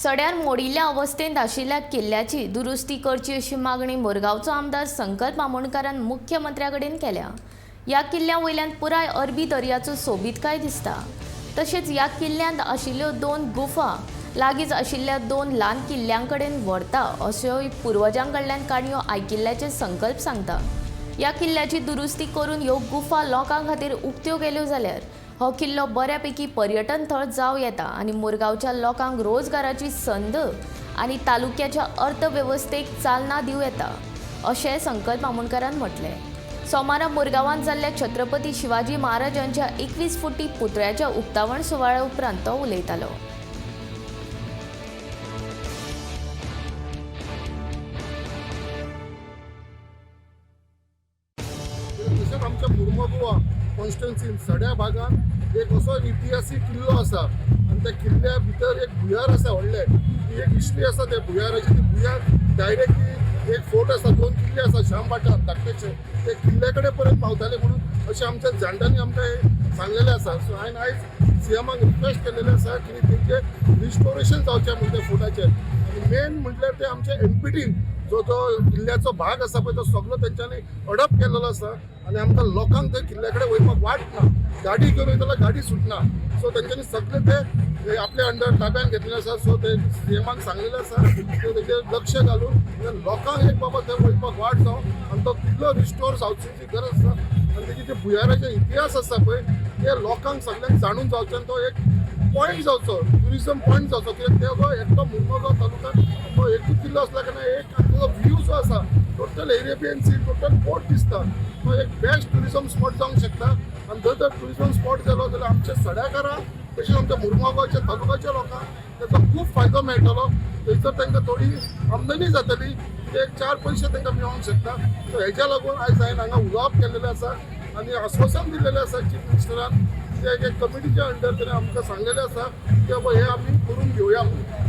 सड्यार मोडिल्ल्या अवस्थेंत आशिल्ल्या किल्ल्याची दुरुस्ती करची अशी मागणी मुरगांवचो आमदार संकल्प आमोणकारान मुख्यमंत्र्या कडेन केल्या. ह्या किल्ल्या वयल्यान पुराय अरबी दर्याचो सोबीतकाय दिसता. तशेंच ह्या किल्ल्यांत आशिल्ल्यो दोन गुफा लागींच आशिल्ल्या दोन ल्हान किल्ल्यां कडेन व्हरता अश्योय पुर्वजां कडल्यान काणयो आयकिल्ल्याचे संकल्प सांगता. ह्या किल्ल्याची दुरुस्ती करून ह्यो गुफा लोकां खातीर उक्त्यो केल्यो जाल्यार हो किल्लो बऱ्यापैकी पर्यटन थळ जावं येता आनी मुरगांवच्या लोकांक रोजगाराची संद आनी तालुक्याच्या अर्थवेवस्थेक चालना दिवं येता अशें संकल्प आमोणकारान म्हटलें. सोमारा मुरगांवांत जाल्ल्या छत्रपती शिवाजी महाराजांच्या 21 फुटी पुतळ्याच्या उक्तावण सुवाळ्या उपरांत तो उलयतालो. तशेंच आमच्या मुर्मू गोवा कॉन्स्टिट्युएन्सीन सड्या भागान एक असो इतिहासीक किल्लो आसा आनी त्या किल्ल्या भितर एक भुंयार आसा व्हडलें, ती एक हिस्ट्री आसा त्या भुंयाराची. ती भुंयार डायरेक्टली एक फोर्ट आसा, दोन किल्ले आसा श्यामभाटान धाकटेचे, ते किल्ल्या कडेन परत पावताले म्हणून अशें आमच्या जाणट्यांनी आमकां हें सांगलेलें आसा. सो हांवें आयज सीएमाक रिक्वेस्ट केलेलें आसा की तेंचें रिस्टोरेशन जावचें म्हूण त्या फोर्टाचें. आनी मेन म्हटल्यार ते आमच्या एनपीटीन जो तो किल्ल्याचो भाग आसा पळय तो सगलो तेंच्यांनी अडप केलेलो आसा आनी आमकां लोकांक त्या किल्ल्या कडेन वयपाक वाट ना, गाडी घेवन वयता जाल्यार गाडी सुटना. सो तेंच्यांनी सगळे ते आपल्या अंडर ताब्यान घेतलेले आसा. सो ते सीएमाक सांगलेले आसा ते तेजेर लक्ष घालून लोकांक एक बाबा थंय वयपाक वाट जावं आनी तो किल्लो रिस्टोर जावची जी गरज आसा आनी तेजी जे भुंयाराचे इतिहास आसा पळय ते लोकांक सगल्यांक जाणून जावचें आनी तो एक पॉयंट जावचो, ट्युरिजम पॉयंट जावचो. कित्याक ते एकटो मुर्मगांव तालुक्यात तो एकूच किल्लो आसल्या कारणान एक ताजो व्यू जो आसा total Arabian sea, total port दिसता. तो एक बेस्ट ट्युरिजम स्पॉट जावंक शकता आनी जर तर ट्युरिजम स्पॉट जालो जाल्यार आमच्या सड्याकारांक तशेंच आमच्या मुर्मगांवच्या तालुक्याच्या लोकांक ताचो खूब फायदो मेळटलो. थंयसर तांकां थोडी आमदनी जातली, ते एक चार पयशे तांकां मेळोंक शकता. सो हेज्या लागून आयज हांवें हांगा उलोवप केल्लेलें आसा आनी आस्वासन दिल्लेलें आसा चीफ मिनिस्टरान, ते एक कमिटीच्या अंडर ताणें आमकां सांगलेलें आसा की बाबा हें आमी करून घेवया म्हणून.